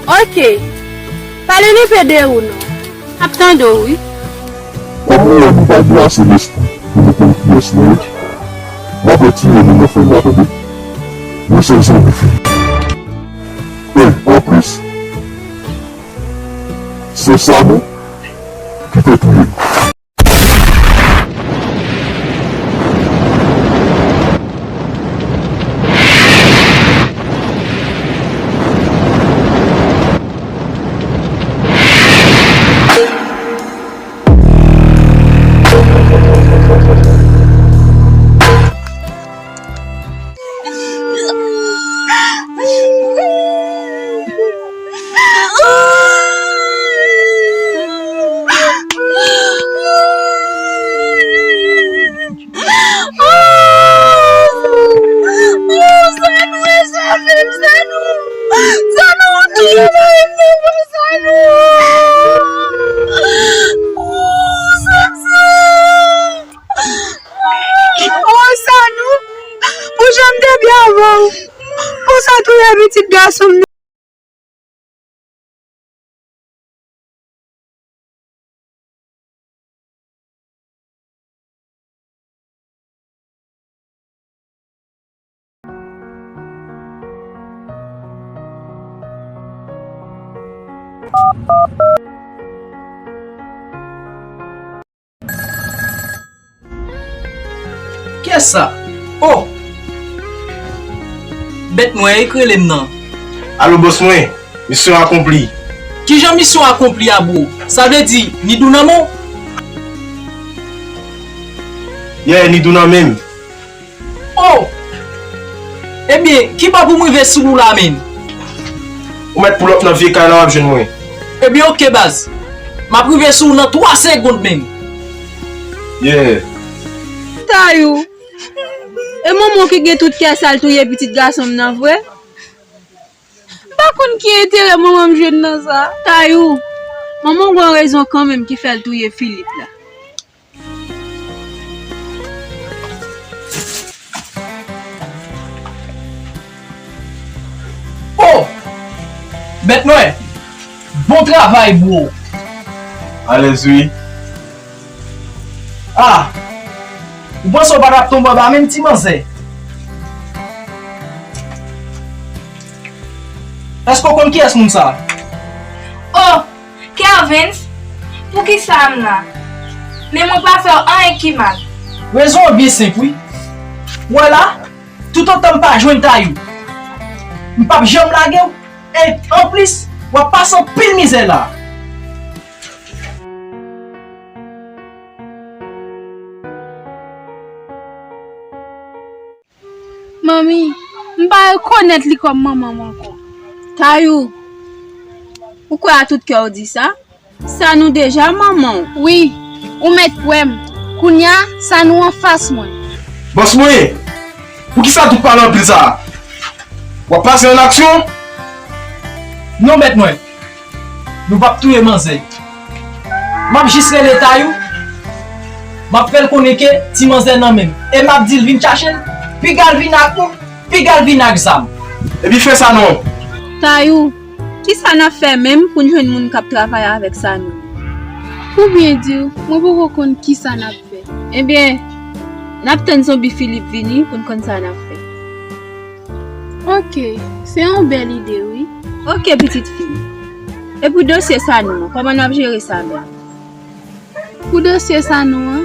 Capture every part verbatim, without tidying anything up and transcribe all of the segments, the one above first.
Ok. Pale n enpe de ou non. M ap tande w wi. Kòm nou wè nou pa gen ase lespri pou nou konn kiyès nou ye, m ap retire nou nan fèy la, tande? Mwen se zanmi Filip. E, anplis, se Sanou ki te touye nou. Sanou, e sa menm, Sanou. Sanou, ou touye mari m nan, Sanou. Oh, Sanou. Oh, Sanou. Pou jan m te byen avè w. Konsa touye pitit gason m nan. Kiyès sa? Oh! Bèt nwè a k rele m nan. Alo, bòs mwen, misyon akonpli. Kijan misyon akonpli a, bro? Sa vle di, Nidou nan men w? Yeah, Nidou nan men m. Oh! Ebyen, ki bò pou m rive sou ou la, menm? Ou mèt pull up nan vye kay la, w ap jwenn mwen. Ebyen, oke, baz. M ap rive sou ou nan twa segonn, menm. Yeah. Tayou, e manman w ki gen tout kè sa l touye pitit gason m nan vre? M pa konn ki enterè manman m jwenn nan sa. Tayou, manman w gen yon rezon kanmenm ki fè l touye Filip la. Oh! Bèt nwè! Bon travay, bro! Alèz wi. Ah! Ou panse w pa t ap tonbe anba menm ti manzè? Èske w konn kiyès moun sa a? Oh! Kervens, poukisa m la? Men mwen pa fè w anyen ki mal. Rezon an byen senp, wi. W wè la, toutotan m pa jwenn Tayou, m p ap janm lage w. E anplis, w ap pase anpil mizè la. Manmi, m pa rekonèt li kòm manman m ankò. Tayou, ou kwè a tout kè w di sa? Sanou deja manman w. Wi, ou mèt kwè m. Kounye a, Sanou anfas mwen. Bòs mwen, poukisa tout pale anpil sa a? W ap pase an aksyon? Non, bèt mwen. Nou p ap touye manzè. M ap jis rele Tayou. M ap fè l konnen ke ti manzè nan men m. E m ap di l vin chache l. Piga l vin ak nou. Piga l vin ak zam. Epi fè sa non. Tayou, kisa n ap fè menm pou n jwenn moun k ap travay avèk Sanou? Pou byen di w, mwen poko konn kisa n ap fè. Ebyen, n ap tann zonbi Filip vini pou n konn sa n ap fè. Oke, se yon bèl ide, wi. Oke, pitit fi m. E pou dosye Sanou an, kòman n ap jere sa menm? Pou dosye Sanou an,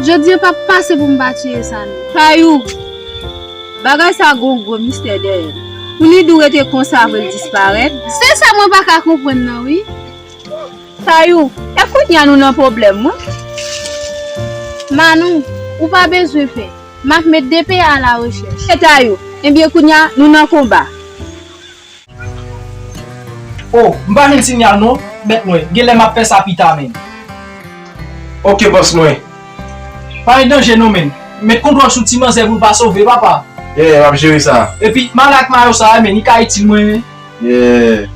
jodi a p ap pase pou m pa tiye Sanou. Tayou, bagay sa gon gwo mistè dèyè l. Pou Nidou rete konsa vre l disparèt? Se sa mwen pa ka konprann nan, wi. Tayou, e kounye a nou nan pwoblèm, wi. Manou, ou pa bezwen pè. M ap met D P A a la rechèch. E Tayou, ebyen kounye a nou nan konba. Oh, m pa jwenn sinyal non, bèt mwen. Genlè m ap fè sa pita, menm. Oke, bòs mwen. Pa gen danje non, menm. Met kontwòl sou ti manzè pou l pa sove, papa. Yeah, m ap jere sa. Epi, m ale ak mayo sa a, menm, li ka itil mwen, menm. Yeah.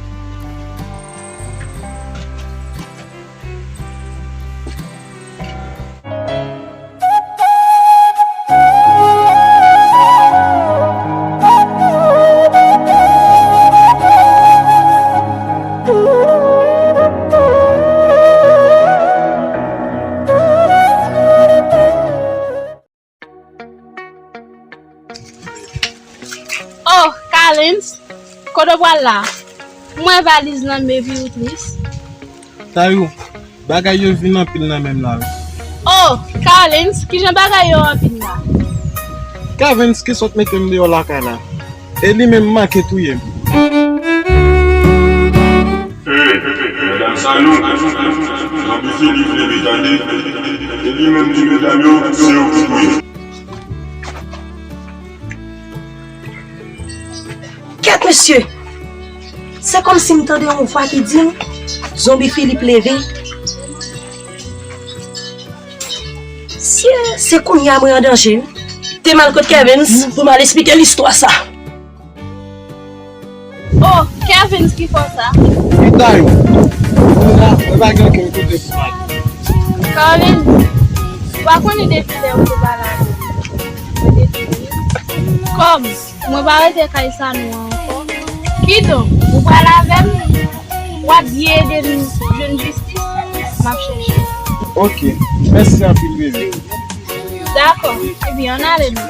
Vince, kote w pral la? M wè valiz nan men Beatrice. Tayou, bagay yo vin anpil nan men m la wi. Oh, Carlins, kijan bagay yo anpil la? Carlins ki sot mete m deyò lakay la. E li menm manke touye m. Hey, medam sa nou, zanbi Filip leve tande. E li menm di medam yo, se yo ki touye. Kèt mesye! Se kòmsi m tande yon vwa ki di m, zonbi Filip leve. Sye, se kounye a mwen an danje wi. Te m al kot Kervens pou m al esplike l istwa sa. Oh, Kervens ki fè w sa? Wi Tayou. Kounye a, mwen pa gen okenn kote pou m ale. Kervens, ou pa konnen depi lè ou te pale avè m, mwen te di w wi. Kòm mwen pa rete kay sa nou an ankò. Kidonk, ou pral avè m? W ap byen ede m jwenn jistis? M ap chèche. Ok, mèsi anpil, bebe. Dakò, ebyen, ann ale nou.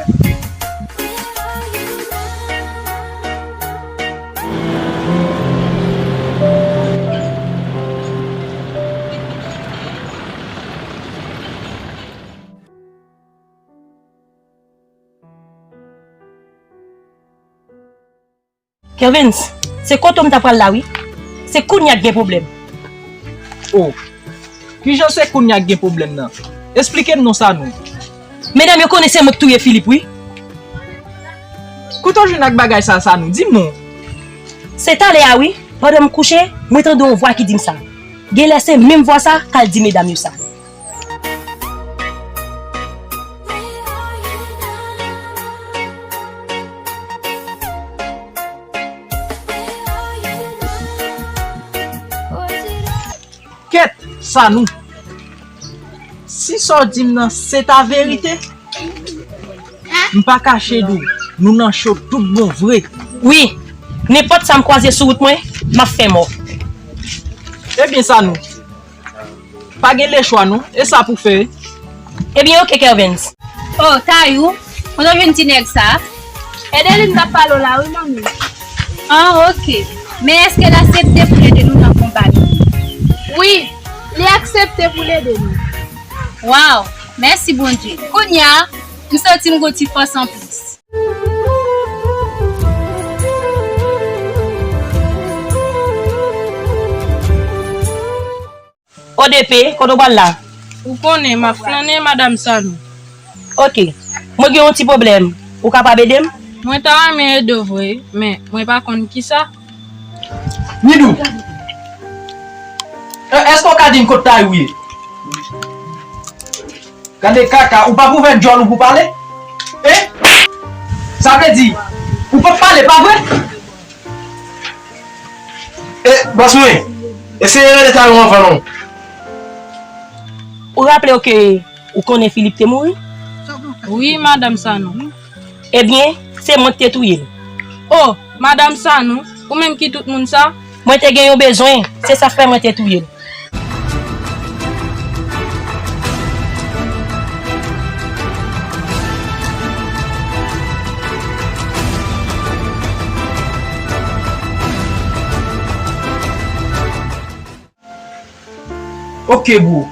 Kervens, se kote w m ta pral la wi. Se kounye a k gen pwoblèm. Oh, kijan se kounye a k gen pwoblèm nan? Esplike m non sa nou. Medam yo konnen se mwen k touye Filip wi. Kote w jwenn ak bagay sa, sa nou? Di m non. Se talè a wi, pandan m kouche, mwen tande yon vwa ki di m sa. Genlè se menm vwa sa k al di medam yo sa. Kèt, sa nou. Si sa w di m nan se ta verite, m pa kache di w, nou nan cho tout bon vre. Wi, nenpòt sa m kwaze sou wout mwen, m ap fè mò. Ebyen sa nou. Pa gen lechwa non, e sa pou fè. Ebyen, oke, Kervens. Oh, Tayou, kote w jwenn ti nèg sa? Edeline t ap pale w la wi, manmi. Ah, oke. Men èske l aksepte pou l ede nou nan konba nou? Wi, li aksepte pou l ede nou. Waw, mèsi Bondye. Kounye a, m santi m gon ti fòs anplis. O D P, kote w pral la? Ou konnen, m ap flannen madanm Sanou. Oke. Mwen gen yon ti pwoblèm. Ou kapab ede m? Mwen ta renmen ede w vre, men mwen pa konn kisa. Nidou! E, èske w ka di m kote Tayou ye? Gade kaka, ou p ap ouvè djòl ou pou pale? E? Sa vle di, ou p ap pale, pa vre? E, bòs mwen, eseye rele Tayou anvan non. Ou raple w ke ou konnen Filip te mouri? Wi, madanm Sanou. Ebyen, se mwen ki te touye l. O, madanm Sanou, ou menm ki tout moun sa? Mwen te gen yon bezwen, se sa k fè mwen te touye l. Oke, bro.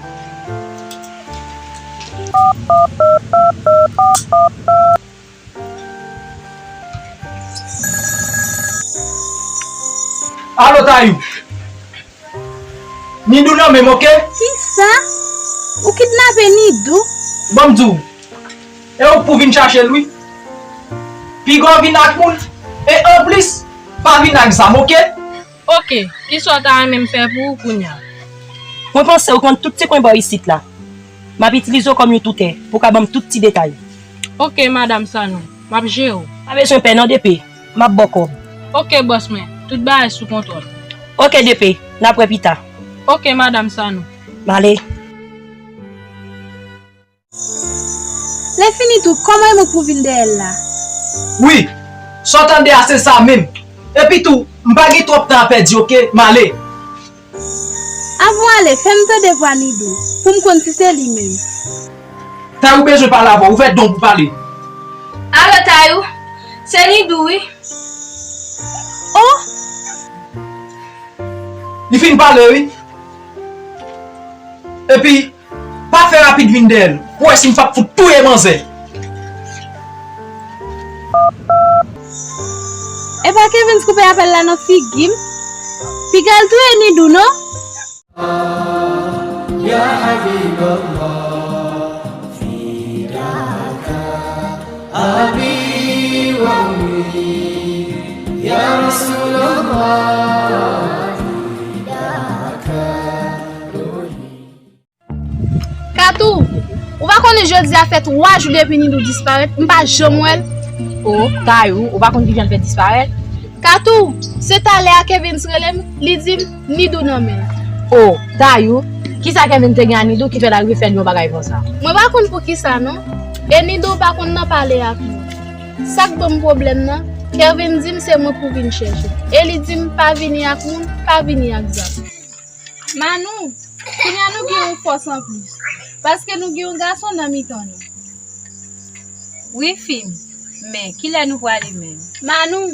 Alo, Tayou. Nidou nan men m, oke? Kisa? Ou kidnape Nidou? Ban m di w. E ou k pou vin chache l, wi. Piga w vin ak moun. E anplis, pa vin ak zam, oke? Oke, kisa w ta renmen m fè pou ou kounye a? Mwen panse ou konn tout ti kwen bò isit la. M ap itilize w kòm yon toutè pou w ka ban m tout ti detay. Oke, madanm Sanou, m ap jere w. Pa bezwen pè non, D P. M ap ba w kòb. Oke, bòs mwen, tout bagay sou kontwòl. Oke, D P, n ap wè pita. Oke, madanm Sanou. M ale. Lèfini tou, kòman e mwen k pou vin dèyè l la? Wi, sa w tande a se sa menm. Epi tou, m pa gen twòp tan a pèdi, oke? M ale. Avan w ale, fè m tande vwa Nidou, pou m konn si se li menm. Tayou bezwen pale avè w, ouvè don pou pale. Alo, Tayou, se Nidou, wi. Oh! Li fin pale, wi. Epi, pa fè rapid vin dèyè l. Pou wè si m p ap fout touye manzè. Epa Kevin koupe apèl la nan figi m. Piga l touye Nidou, non? Ya Habiballah, fidaka abi wa ummi, ya Rasulallah, fidaka ruhi. Katou, ou pa konnen jodi a fè twa jou depi Nidou disparèt, m pa janm wè l. O, Tayou, ou pa konn kijan l fè disparèt? Katou, se talè a Kevins rele m, li di m Nidou nan men l. O, Tayou, kisa Kevin te gen a Nidou ki fè l arive fè l yon bagay konsa? Mwen pa konn poukisa non. E Nidou pa konn nan pale ak mwen. Sa k ban m pwoblèm nan, Kevin di m se mwen pou vin chèche. E li di m pa vini ak moun, pa vini ak zam. Manou, kounye a nou gen yon fòs anplis, paske nou gen yon gason nan mitan nou. Wi, fi m, men kilè nou prale menm? Manou,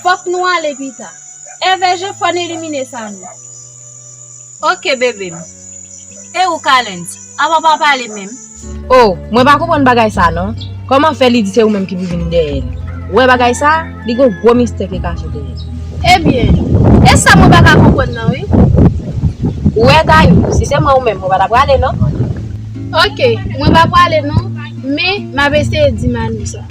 fòk nou ale pita. Èvè je fò n elimine sa non. Oke, bebe m. E ou, Kalens, apa w pa pale menm? O, mwen pa konprann bagay sa non. Kòman fè li di se ou menm ki pou vin dèyè l? Ou wè bagay sa, li gon gwo mistè ki kache dèyè l. Ebyen, e sa mwen pa ka konprann nan wi. Ou wè, Tayou, si se mwen ou menm, mwen pa ta prale non. Oke, mwen pa prale non, men m ap eseye di Manou sa.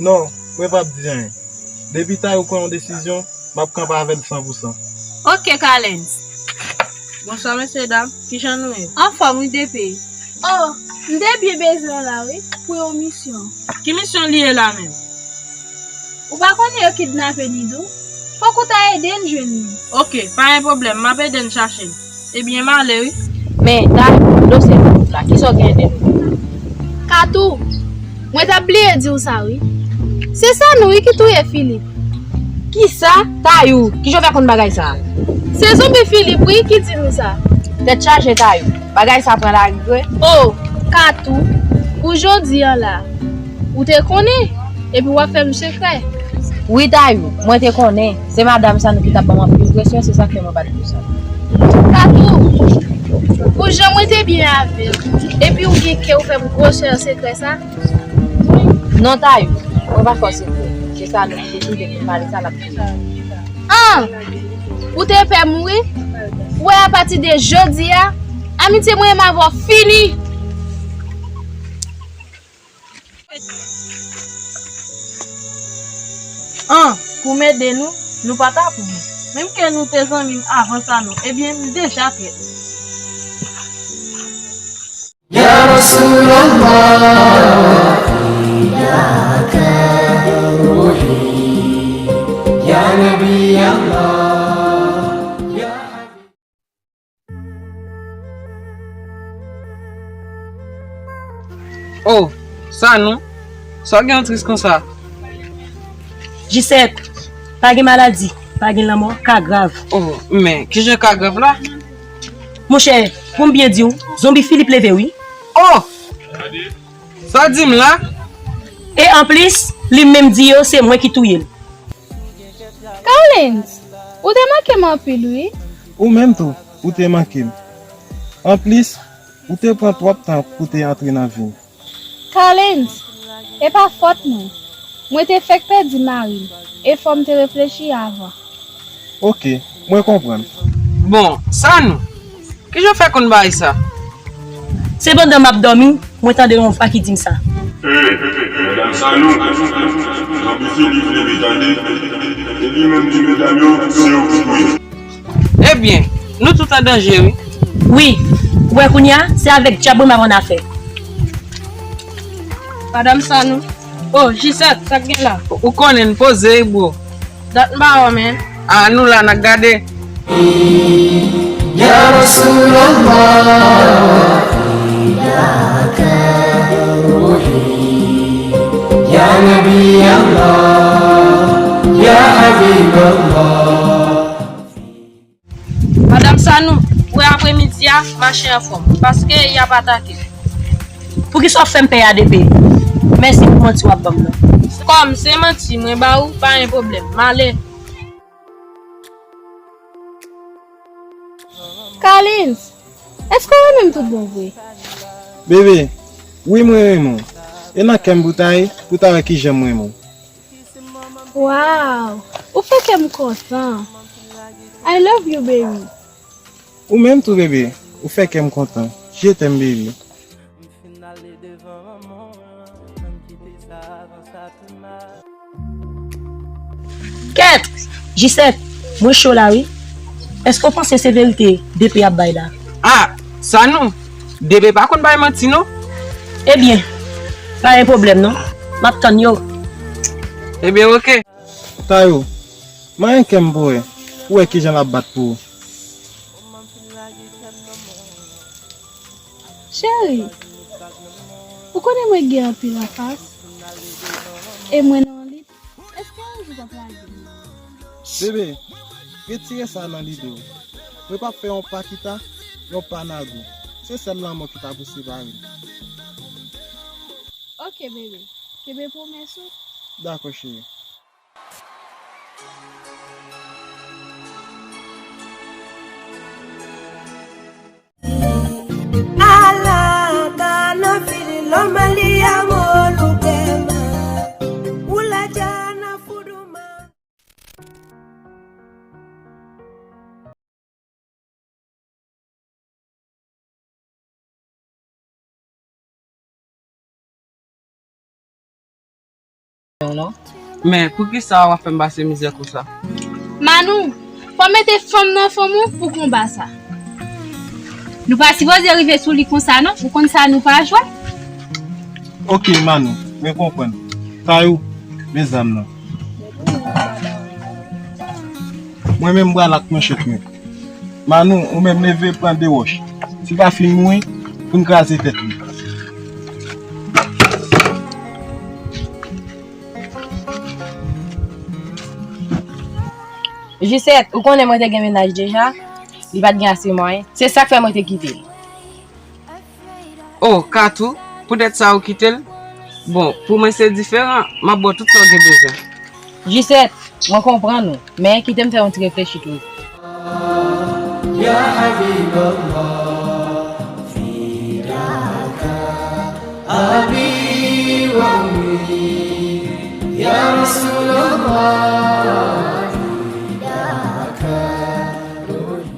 Non, mwen p ap di anyen. Depi Tayou pran yon desizyon, m ap kanpe avè l san pou san. Oke, Kalens. Bonswa, mesye dam. Kijan nou ye? Anfòm, wi, depi. O, m te byen bezwen w la, wi, pou yon misyon. Ki misyon li ye la menm? Ou pa konnen yo kidnape Nidou? Fòk ou ta ede n jwenn li. Oke, pa gen pwoblèm, m ap ede n chache l. Ebyen, m ale wi. Men, Tayou, dosye Filip la, kisa w gen de nou? Katou, mwen t ap bliye di w sa wi. Se Sanou wi ki touye Filip. Kisa? Tayou, kijan w fè konn bagay sa? Se zonbi Filip wi ki di nou sa. Tèt chaje, Tayou. Bagay sa pran lari vre. O, Katou, pou jodi a la, ou te konnen, epi w ap fè m sekrè. Wi, Tayou, mwen te konnen. Se madanm Sanou ki t ap ban m anpil presyon, se sa k fè mwen pa t di w sa. Katou, pou jan mwen te byen avè w, epi w gen kè w fè m gwosè sekrè sa? Non, Tayou, mwen pa fè w sekrè. Se Sanou ki te touye m, pale sa l ap touye m. An! Ou te pè m wi? Ou wè, apati de jodi a, amitye mwen menm avè w fini! An, pou m ede nou, nou pa ta pran. Menm ke nou te zanmi m avan sa non, ebyen, m deja trèt. Ya Rasulallah, fidaka ruhi, ya Nabi Allah, ya Habib. Oh, Sanou, sa w gen w tris konsa? Jisèt, pa gen maladi, pa gen lanmò, ka grav. Oh, men, kijan ka grav la? Monchè, pou m byen di w, zonbi Filip leve wi. Oh! Sa w di m la? E anplis, li menm di yo se mwen ki touye l. Carlens, ou te manke m anpil wi. Ou menm tou, ou te manke m. Anplis, ou te pran twòp tan pou te antre nan vi m. Carlens, e pa fòt mwen. Mwen te fèk pèdi mari m, e fò m te reflechi avan. Oke, mwen konprann. Bon, Sanou, kijan w fè konn bagay sa? Se pandan m ap dòmi, mwen tande yon vwa ki di m sa. Ey, madanm Sanou, zanmi Filip leve tande, e li menm di medam yo se yo ki touye. Ebyen, nou tout an danje wi. Wi, ou wè kounye a, se avèk dyab mwen m ap annafè. Madanm Sanou. Oh, Jisèt, sa k gen la? Ou konnen n poze wi, bro. Dat m pa wè w, men. A, nou la, n ap gade. Ya Rasulallah, fidaka ruhi, ya Nabi Allah, ya Habib Allah. Madanm Sanou, ou wè apremidi a, mache anfòm, paske y ap atake. Poukisa w fè m peye a de peye? Mèsi pou manti w ap ban m nan. Kòm se manti mwen ba ou, pa gen pwoblèm. M ale. Carlins, èske w renmen m tout bon vre? Bebe, wi, mwen renmen w. E nan kè m pou ta ye, pou ta wè kijan m renmen w. Wow, ou fè kè m kontan. I love you, baby. Ou menm tou, bebe. Ou fè kè m kontan. Je t'aime, baby. Kèt! Jisèt, mwen cho la wi. Èske w panse se verite de peye ap bay la? Ah, Sanou, de peye pa konn bay manti non. Ebyen, pa gen pwoblèm non. M ap tann yo. Ebyen, oke. Tayou, manyen kè m pou wè, pou wè kijan l ap bat pou ou. Cheri, ou konnen mwen gen anpil anfas, e mwen nan yon lit, èske yon jou w ap lage m? Bebe, retire sa nan lide w. Mwen p ap fè yon pa kita, yon pa nagou. Se sèl lanmò ki ta pou separe n. Oke, bebe. Kenbe pwomès ou. Dakò, cheri. Ala ka na fili lo mali ya mo lukema. Ula jana fuduma. Men, poukisa w ap fè m pase mizè konsa? Manou, fò w mete fanm nan fanm ou pou konba sa. Nou pa sipoze rive sou li konsa non, ou konn sa nou pa jwe. Oke, Manou, mwen konprann. Tayou, men zam nan. Mwen menm m pral ak manchèt mwen. Manou, ou menm leve pran de wòch. Si l pa fin mouri, pou n kraze tèt li. Jisèt, ou konnen mwen te gen mennaj deja, li pa t gen ase mwayen. Se sa k fè mwen te kite l. Oh, Katou, poutèt sa ou kite l? Bon, pou mwen se diferan, m ap ba w tout sa w gen bezwen. Jisèt, mwen konprann ou, men kite m fè yon ti reflechi tou. Ya Habiballah, fidaka, abi wa ummi, ya Rasulallah, fidaka, ruhi.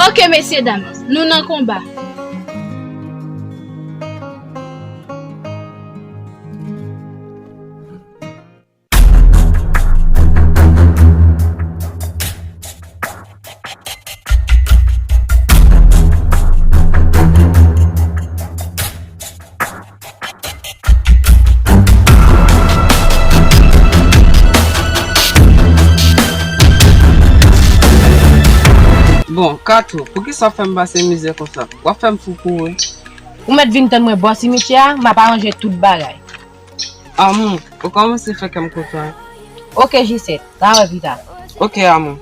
Oke, mesyedam, nou nan konba. Bon, Katou, poukisa w fè m pase mizè konsa? W ap fè m fou kouri. Ou mèt vin tann mwen bò simityè a, m ap aranje tout bagay. Amou, ou kòmanse fè kè m kontan. Oke, Jisèt, n a wè pita. Oke, amou.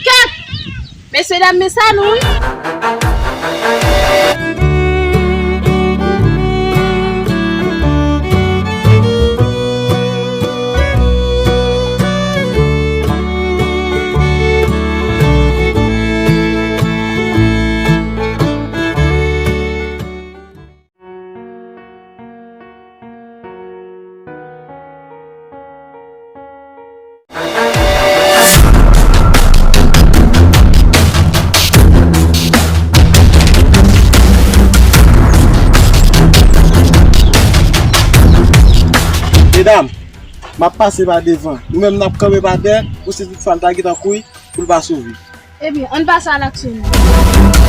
Kèt! Mesyedam, men sa nou wi. Medam, m ap pase pa devan. Nou menm n ap kanpe pa dèyè pou si toutfwa l ta gentan kouri, pou l pa sove. Ebyen, ann pase a laksyon.